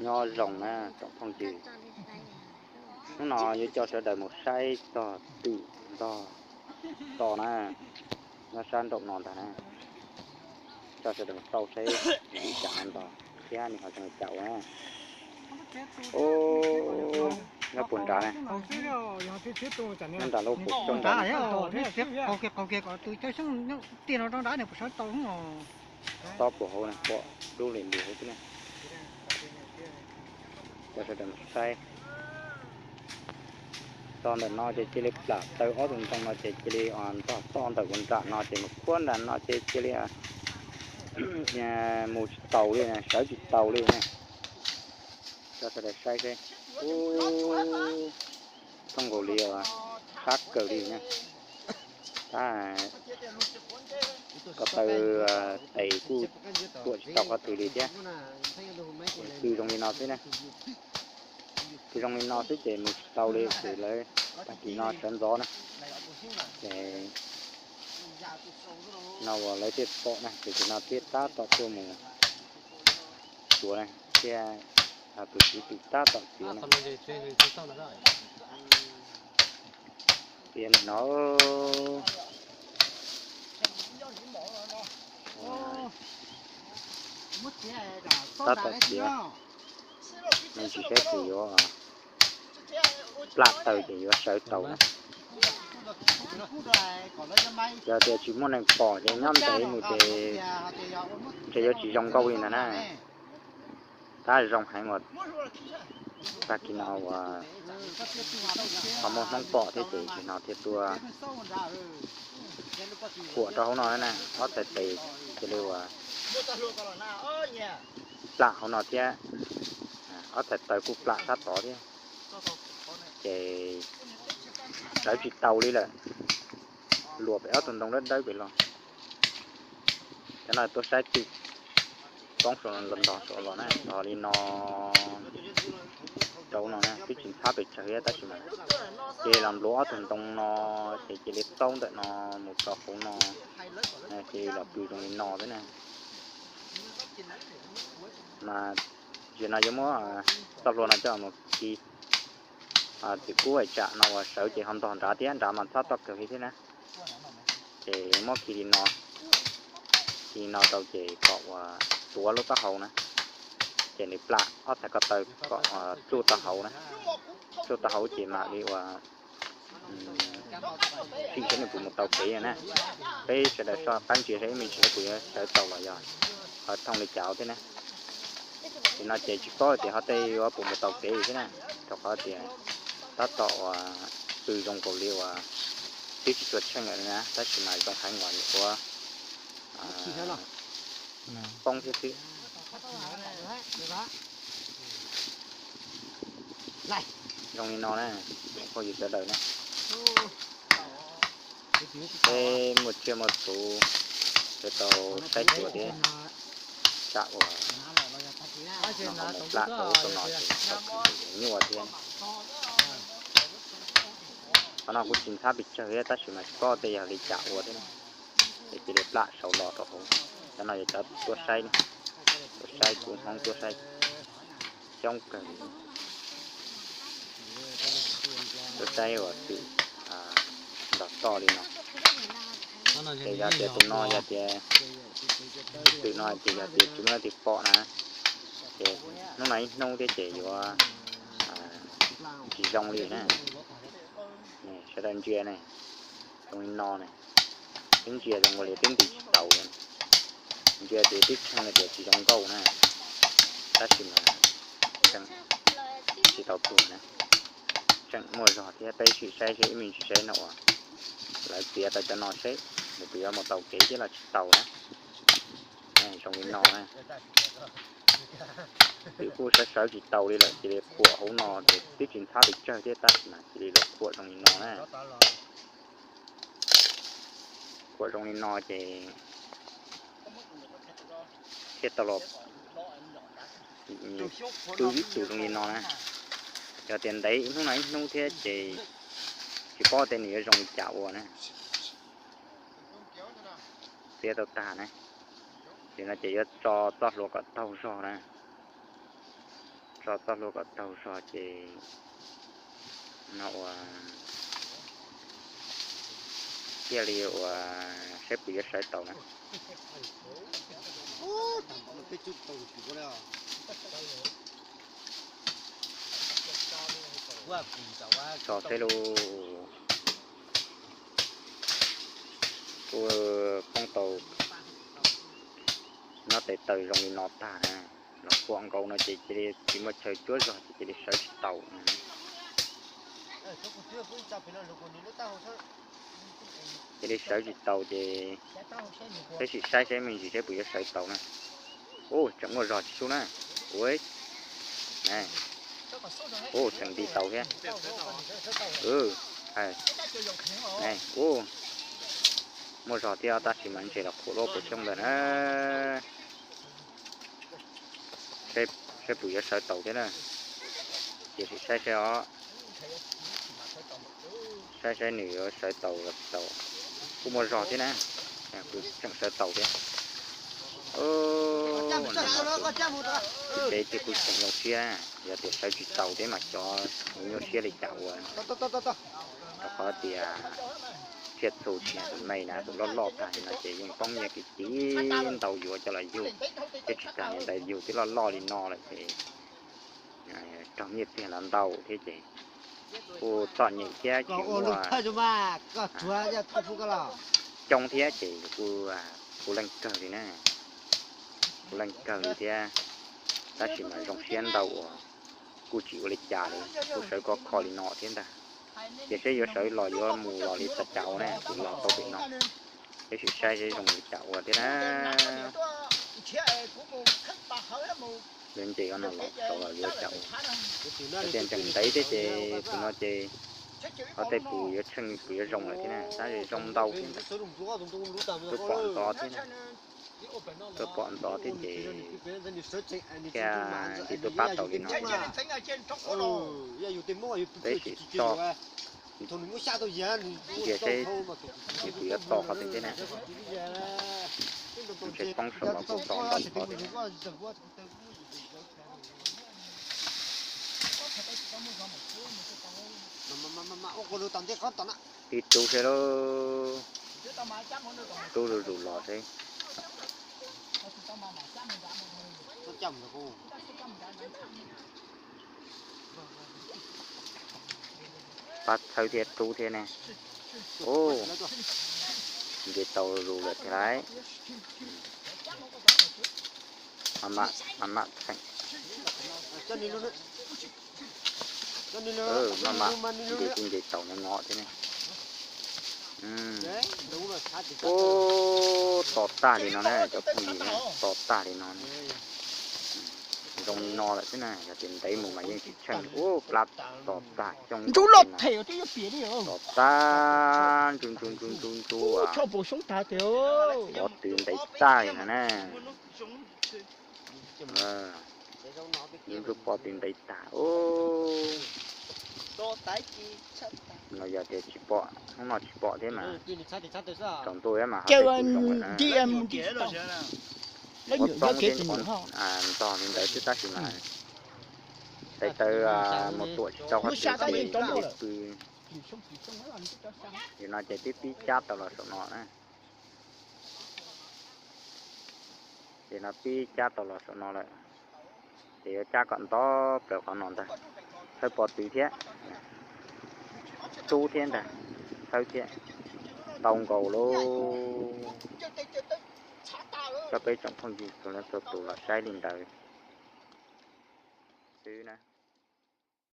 Nyob zoo na tsoom phooj ywg, hnub no yuav coj sawv daws mus saib txog twm ntog to na, nyob sab nraum no ntag na. Coj sawv daws mus xauj saib li cas no ntog thiab nws ho zoo li cas ua na. Nyob puag nrad na, nyob nram lub puag xyoob nrad na. Tob puag hauv na, pom dub li npua hauv xwb na. Coj sawv daws mus saib. Txog ntawm no ces cia li plam taw ob tug ntoo no ces cia li ntog txoj ntawm ua nram no ces mus puag nram no ces cia li mus tsis taus li, sawv tsis taus li na. Coj sawv daws saib seb. Ub, thooj nkaus li, sab kawg li na. Tab ko taw tes kuj tuam tsis tau qhov twg li thiab. Pw zoo li no xwb na. Pw zoo li no xwb ces mus tsis tau li ces lawv tag kis no sawv ntxov na. Ces no uas lawv thiaj pom na, ces tam sim no thiaj tab tom tuaj mus tsuav na, thiaj tus txiv twm tab tom txiav na. Txiav no, tab tom txiav, me ntsis saib puas yuav plam taw ces yuav sawv tau na. Yog tias tsis muaj neeg pom ces nyob ntev mus ces ntshe yuav tsis zoo nkauj li ntag na. Tab zoo heev uas tag kis no uas ho muaj Hmoob pom thiab ces nim no thiaj tuaj khuam rau hauv no na, ob txhais tes cia li uas plam hauv no thiab, ob txhais taw kuj plam sab tod thiab, ces sawv tsis tau li lawm. Luam pem ob tug ntoo dawb dawb pem los. Cov no tuaj saib twm poob saum los ntog saum los na, ntog li no rau no na, twb tsis ntxhab pes tsawg thiab tab sis mas ces los npluav ob tug ntoo no, ces cia li txaub ntawm no mus rau hauv no, ces los pw zoo li no thiab na. Mas zaum no yuav muab txoj hlua no coj mus khi twm kub hais tsam no uas sawv ces ho ntog nrad thiab, nrad mas ntxhab toj kawg li thiab na. Ces muab khi li no, khi li no rau ces kom uas tuav lub taub hau na, ces nws plam ob txhais ko taw kom tsuj taub hau na, tsuj taub hau ces mam li uas sim saib nws puas mus tau kev na. Peb sawv daws soj qab ntsia saib ib me ntsis puas yuav sawv tau los yog ho thooj li cas thiab na. Nim no ces tsis paub tias ho tej yuav puas mus tau kev thiab na, rau qhov tias tab tom uas pw zoo nkaus li uas twb tsis tshua tsheej lawm na, tab sis mas zoo heev uas nyuam qhuav poob thiab xwb. Zoo li no na, phooj ywg sawv daws na, peb muaj tsiaj muaj txhu, peb tau saib xyuas thiab, tsam uas no ho mus plam rau ub rau no ces tau nyuaj thiab. Qhov no kuj tsis ntxhab pes tsawg thiab tab sis mas tsis paub tej yog li cas ua thiab na, ces cia li plam saud los rau hauv. Cov no yog cov tuaj saib, tuaj saib kuv Hmoob tuaj saib coob kawg li. Tuaj saib uas twm ntog toj li no. Ces yog tias tus no yog tias, twm no ces yog tias tsis muaj leej twg pom na, ces hnub no ib hnub thiab ces yuav tsis zoo li na. Sawv daws ntsia ne, zoo li no ne, twb ntsia zoo li twb nti tsis taus li. Ntsia ces twb tsheej li tias tsis zoo nkauj na, tab sis mas tseem tsis tau tuag na, tseem muaj zog thiab. Peb sim saib seb ib me ntsis saib no uas lawv txiav tau cov no seb nws puas yuav mus tau kev thiab los tsis tau na. Zoo li no na, twm kuj sawv sawv tsis tau li lawm cia li khuam hauv no ces twb tsis ntxhab pes tsawg thiab tab sis mas cia li los khuam zoo li no na. Khuam zoo li no ces thiaj tau los pw ib tug zoo li no na. Yog tias ntev hnub no ib hnub thiab ces tsis paub tias nws yuav zoo li cas ua na. Txiav tau tag na, ces no ces yuav tso txoj hlua kom taug zog na. Tso txoj hlua kom taug zog ces no ua thiaj li ua saib puas yuav sawv taus na. Tso saib lauj. Kuj poob tau nyob tes taw zoo li no tag na. Los pom nkaus no ces cia li tsis muaj chaw cuab zog ces cia li sawv tsis taus. Cia li sawv tsis taus ces peb sim saib saib me ntsis saib puas yuav sawv taus na. Ua tseem muaj zog tsis sub na. Ua, ua tseem nti taus thiab. Ua, muaj zog thiab tab sis mas ntshe los qhuav luaj puas xyoob ntawd na. Saib puas yuav sawv taus thiab na. Cia sim saib saib os. Saib saib nws yuav sawv taus los tsis taus. Kuj muaj zog thiab na. Kuj tseem sawv taus thiab. Tsev ces kuj tseem zoo siab, yog tias sawv tsis taus thiab mas xyov yuav nyuaj siab li cas ua. Rau qhov tias tsiaj txhu tsis yog tus me na, tus loj loj tag li no ces yeej poob nyiaj kiv kiv ntau yuav coj los yug, thiab tsis tas li ntawd yug twb loj loj li no lawm ces raug nyiaj txiag los ntau thiab ces kuj txom nyem thiab tsis muaj coob thiab ces kuj puv leej kawg li na. Puv leej kawg li thiab, tab sis mas zoo siab ntau uas kuj tsis ua li cas li, kuj sawv khov kho li no thiab ntag. Ces seb yuav sawv los yuav mus los li cas cas ua ne, kuj los tau pem no. Peb sim saib seb zoo li cas ua thiab na. Yuav nce no los saud los yuav cas ua. Hais tias tseem ntev thiab ces tus no ces ob tej puas yuav tsheej puas yuav zoo lawm thiab na, tab sis zoo ntau thiab ntag. Twb pom ntxov thiab na. Twb pom ntxov thiab ces thiaj li twb pab tau li no. Peb sim tso, ntsia seb nws puas yuav to qhov twg thiab na. Ntshe poob saum no kuj to ntau qhov thiab. Pib rub seb lauj. Rub zuj zus los seb. Pab txhawb thiab rub thiab ne. Ub, nce tau zus lawm thiab lauj. Maj mam txheem. Maj mam nce kuj nce tau no no thiab ne. Ub, to tag li no na cov phooj ywg na, to tag li no na. Zoo li no lawm xwb na, yog tias ntev mus mas yeej tsis tsheej. Ub, plab to tag coob, to tag ntsu ntsu ntsu ntsu ntsu. Pob tw ntev tag li no na. Ntsuj pob tw ntev tag. Ub, no yog tias tsis pom, hnub no tsis pom thiab mas tsaus ntuj thiab mas ho tej kuv zoo lawm na. Ua txob thiab ntog li ntawd xwb tab sis mas tes taw mus tuam tsis tau qhov twg ces pw. Nim no ces twb pib cab tau los saum no na. Ces no pib cab tau los saum no lawm, ces yuav cab kom nto plaws qhov no ntag. Thawb pob tw thiab, rub thiab ntag, thawb thiab, ntau nkaus lauj. Coj peb tsoom phooj ywg txhua leej txhua tus los saib li ntawd xwb na.